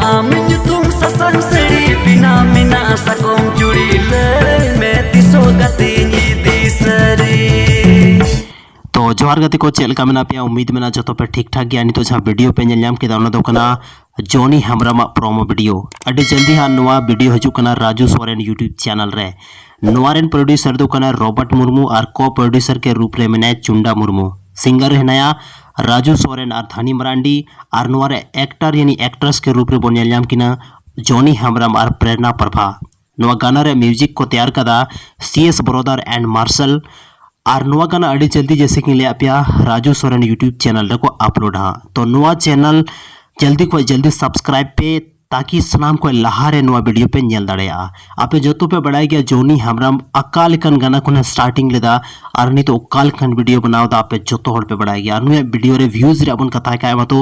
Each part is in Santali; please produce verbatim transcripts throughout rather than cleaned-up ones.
ᱟᱢ ᱧᱩᱛᱩᱢ ᱥᱟᱥᱟᱝ ᱥᱟᱹᱲᱤ ᱵᱮᱱᱟᱣ ᱢᱮᱱᱟᱜᱼᱟ ᱥᱟᱠᱚᱢ ᱪᱩᱲᱤ, ᱞᱟᱹᱭ ᱢᱮ ᱛᱤᱥᱚᱜ ᱜᱟᱛᱮᱧ ᱤᱫᱤ ᱥᱟᱹᱨᱤ᱾ ᱛᱚ ᱡᱚᱦᱟᱨ ᱜᱟᱛᱮ ᱠᱚ, ᱪᱮᱫ ᱞᱮᱠᱟ ᱢᱮᱱᱟᱜ ᱯᱮᱭᱟ? ᱩᱢᱤᱫ ᱢᱮᱱᱟᱜᱼᱟ ᱡᱚᱛᱚ ᱯᱮ ᱴᱷᱤᱠ ᱴᱷᱟᱠ ᱜᱮᱭᱟ᱾ ᱱᱤᱛᱚᱜ ᱡᱟᱦᱟᱸ ᱵᱷᱤᱰᱤᱭᱳ ᱯᱮ ᱧᱮᱞ ᱧᱟᱢ ᱠᱮᱫᱟ, ᱚᱱᱟ ᱫᱚ ᱠᱟᱱᱟ ᱡᱚᱱᱤ ᱦᱮᱢᱵᱨᱚᱢᱟᱜ ᱯᱨᱳᱢᱳ ᱵᱷᱤᱰᱤᱭᱳ᱾ ᱟᱹᱰᱤ ᱡᱚᱞᱫᱤ ᱦᱟᱸᱜ ᱱᱚᱣᱟ ᱵᱷᱤᱰᱤᱭᱳ ᱦᱤᱡᱩᱜ ᱠᱟᱱᱟ ᱨᱟᱡᱩ ᱥᱚᱨᱮᱱ ᱭᱩᱴᱩᱵᱽ ᱪᱮᱱᱮᱞ ᱨᱮ᱾ ᱱᱚᱣᱟ ᱨᱮᱱ ᱯᱨᱚᱰᱭᱩᱥᱟᱨ ᱫᱚ ᱠᱟᱱᱟ ᱨᱚᱵᱟᱨᱴ ᱢᱩᱨᱢᱩ ᱟᱨ ᱠᱳ ᱯᱨᱚᱰᱭᱩᱥᱟᱨ ᱠᱮ ᱨᱩᱯ ᱨᱮ ᱢᱮᱱᱟᱭᱟ ᱪᱩᱱᱰᱟ ᱢᱩᱨᱢᱩ᱾ ᱥᱤᱝᱜᱟᱨ ᱨᱮ ᱦᱮᱱᱟᱭᱟ ᱨᱟᱡᱩ ᱥᱚᱨᱮᱱ ᱟᱨ ᱫᱷᱟᱱᱤ ᱢᱟᱨᱟᱱᱰᱤ᱾ ᱟᱨ ᱱᱚᱣᱟ ᱨᱮ ᱮᱠᱴᱟᱨ ᱭᱟᱱᱤ ᱮᱠᱴᱨᱮᱥ ᱠᱮ ᱨᱩᱯ ᱨᱮᱵᱚᱱ ᱧᱮᱞ ᱧᱟᱢ ᱠᱤᱱᱟ ᱡᱚᱱᱤ ᱦᱮᱢᱵᱨᱚᱢ ᱟᱨ ᱯᱨᱮᱨᱱᱟ ᱯᱨᱚᱵᱷᱟ᱾ ᱱᱚᱣᱟ ᱜᱟᱱᱟ ᱨᱮ ᱢᱤᱣᱡᱤᱠ ᱠᱚ ᱛᱮᱭᱟᱨ ᱠᱟᱫᱟ ᱥᱤ ᱮᱥ ᱵᱨᱚᱫᱟᱨ ᱮᱱᱰ ᱢᱟᱨᱥᱟᱞ᱾ ᱟᱨ ᱱᱚᱣᱟ ᱜᱟᱱᱟ ᱟᱹᱰᱤ ᱡᱚᱞᱫᱤ, ᱡᱮᱭᱥᱮ ᱠᱤᱧ ᱞᱟᱹᱭᱟᱫ ᱯᱮᱭᱟ, ᱨᱟᱡᱩ ᱥᱚᱨᱮᱱ ᱭᱩᱴᱩᱵᱽ ᱪᱮᱱᱮᱞ ᱨᱮᱠᱚ ᱟᱯᱞᱳᱰᱟ ᱦᱟᱸᱜ᱾ ᱛᱚ ᱱᱚᱣᱟ ᱪᱮᱱᱮᱞ ᱡᱚᱞᱫᱤ ᱠᱷᱚᱱ ᱡᱚᱞᱫᱤ ᱥᱟᱵᱥᱠᱨᱟᱭᱤᱵ ᱯᱮ, ᱛᱟᱠᱤ ᱥᱟᱱᱟᱢ ᱠᱷᱚᱱ ᱞᱟᱦᱟᱨᱮ ᱱᱚᱣᱟ ᱵᱷᱤᱰᱤᱭᱳ ᱯᱮ ᱧᱮᱞ ᱫᱟᱲᱮᱭᱟᱜᱼᱟ᱾ ᱟᱯᱮ ᱡᱚᱛᱚ ᱯᱮ ᱵᱟᱲᱟᱭ ᱜᱮᱭᱟ ᱡᱚᱱᱤ ᱦᱮᱢᱵᱨᱚᱢ ᱚᱠᱟ ᱞᱮᱠᱟᱱ ᱜᱟᱱᱟ ᱠᱷᱚᱱᱮ ᱥᱴᱟᱨᱴᱤᱝ ᱞᱮᱫᱟ ᱟᱨ ᱱᱤᱛᱚᱜ ᱚᱠᱟ ᱞᱮᱠᱟᱱ ᱵᱷᱤᱰᱤᱭᱳ ᱵᱮᱱᱟᱣ ᱮᱫᱟ, ᱟᱯᱮ ᱡᱚᱛᱚ ᱦᱚᱲ ᱯᱮ ᱵᱟᱲᱟᱭ ᱜᱮᱭᱟ᱾ ᱟᱨ ᱱᱩᱭᱟᱜ ᱵᱷᱤᱰᱤᱭᱳ ᱨᱮ ᱵᱷᱤᱭᱩᱡᱽ ᱨᱮᱭᱟᱜ ᱵᱚᱱ ᱠᱟᱛᱷᱟᱭ ᱠᱷᱟᱡ ᱢᱟᱛᱚ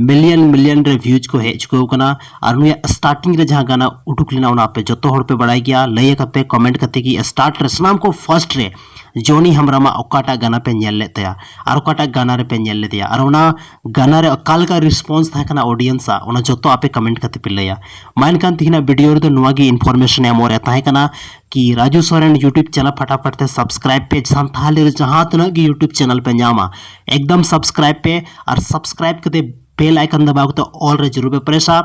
ᱢᱤᱞᱤᱭᱚᱱ ᱢᱤᱞᱤᱭᱚᱱ ᱨᱮ ᱵᱷᱤᱭᱩᱡᱽ ᱠᱚ ᱦᱮᱡ ᱪᱩᱠᱟᱹᱣ ᱠᱟᱱᱟ᱾ ᱟᱨ ᱱᱩᱭᱟᱜ ᱥᱴᱟᱨᱴᱤᱝ ᱨᱮ ᱡᱟᱦᱟᱸ ᱜᱟᱱᱟ ᱩᱰᱩᱠ ᱞᱮᱱᱟ, ᱚᱱᱟ ᱟᱯᱮ ᱡᱚᱛᱚ ᱦᱚᱲ ᱯᱮ ᱵᱟᱲᱟᱭ ᱜᱮᱭᱟ᱾ ᱞᱟᱹᱭ ᱟᱠᱟᱫ ᱯᱮ ᱠᱚᱢᱮᱱᱴ ᱠᱟᱛᱮ ᱜᱮ ᱥᱴᱟᱨᱴ ᱨᱮ ᱥᱟᱱᱟᱢ ᱠᱚ ᱯᱷᱟᱨᱥᱴ ᱨᱮ ᱡᱚᱱᱤ ᱦᱮᱢᱵᱨᱚᱢᱟᱜ ᱚᱠᱟᱴᱟᱜ ᱜᱟᱱᱟ ᱯᱮ ᱧᱮᱞ ᱞᱮᱫ ᱛᱟᱭᱟ ᱟᱨ ᱚᱠᱟᱴᱟᱜ ᱜᱟᱱᱟ ᱨᱮᱯᱮ ᱧᱮᱞ ᱞᱮᱫᱮᱭᱟ ᱟᱨ ᱚᱱᱟ ᱜᱟᱱᱟ ᱨᱮ ᱚᱠᱟ ᱞᱮᱠᱟ ᱨᱮᱥᱯᱚᱱᱥ ᱛᱟᱦᱮᱸ ᱠᱟᱱᱟ ᱚᱰᱤᱭᱮᱱᱥ ᱟᱜ, ᱚᱱᱟ ᱡᱚᱛᱚ ᱟᱯᱮ ᱠᱚᱢᱮᱱᱴ ᱠᱟᱛᱮ ᱯᱮ ᱞᱟᱹᱭᱟ᱾ ᱢᱟ ᱮᱱᱠᱷᱟᱱ ᱛᱮᱦᱮᱧᱟᱜ ᱵᱷᱤᱰᱤᱭᱳ ᱨᱮᱫᱚ ᱱᱚᱣᱟ ᱜᱮ ᱤᱱᱯᱷᱚᱨᱢᱮᱥᱚᱱ ᱮᱢᱚᱜ ᱨᱮ ᱛᱟᱦᱮᱸ ᱠᱟᱱᱟ ᱠᱤ ᱨᱟᱡᱩ ᱥᱚᱨᱮᱱ ᱭᱩᱴᱩᱵᱽ ᱪᱮᱱᱮᱞ ᱯᱷᱟᱴᱟᱯᱷᱟᱴ ᱛᱮ ᱥᱟᱵᱥᱠᱨᱟᱭᱤᱵ ᱯᱮ, ᱥᱟᱱᱛᱟᱲᱤ ᱨᱮ ᱡᱟᱦᱟᱸ ᱛᱤᱱᱟᱹᱜ ᱜᱮ ᱭᱩᱴᱩᱵᱽ ᱪᱮᱱᱮᱞ ᱯᱮ ᱧᱟᱢᱟ ᱮᱠᱫᱚᱢ ᱥᱟᱵᱥᱠᱨᱟᱭᱤᱵ ᱯᱮ ᱟᱨ ᱥᱟᱵᱥᱠᱨᱟᱭᱤᱵ ᱠᱟᱛᱮ ᱵᱮᱞ ᱟᱭᱠᱚᱱ ᱫᱟᱵᱟᱣ ᱠᱟᱛᱮ ᱚᱞ ᱨᱮ ᱡᱟᱹᱨᱩᱲ ᱯᱮ ᱯᱨᱮᱥᱟ,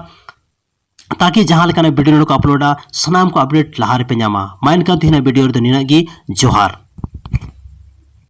ᱛᱟᱠᱤ ᱡᱟᱦᱟᱸ ᱞᱮᱠᱟᱱᱟᱜ ᱵᱷᱤᱰᱤᱭᱳ ᱱᱚᱰᱮ ᱠᱚ ᱟᱯᱞᱳᱰᱟ, ᱥᱟᱱᱟᱢ ᱠᱚ ᱟᱯᱰᱮᱴ ᱞᱟᱦᱟ ᱨᱮᱯᱮ ᱧᱟᱢᱟ᱾ ᱢᱟ ᱮᱱᱠᱷᱟᱱ ᱛᱮᱦᱮᱧᱟᱜ ᱵᱷᱤᱰᱤᱭᱳ ᱨᱮᱫᱚ ᱱᱤᱱᱟᱹᱜ ᱜᱮ᱾ ᱡᱚᱦᱟᱨ᱾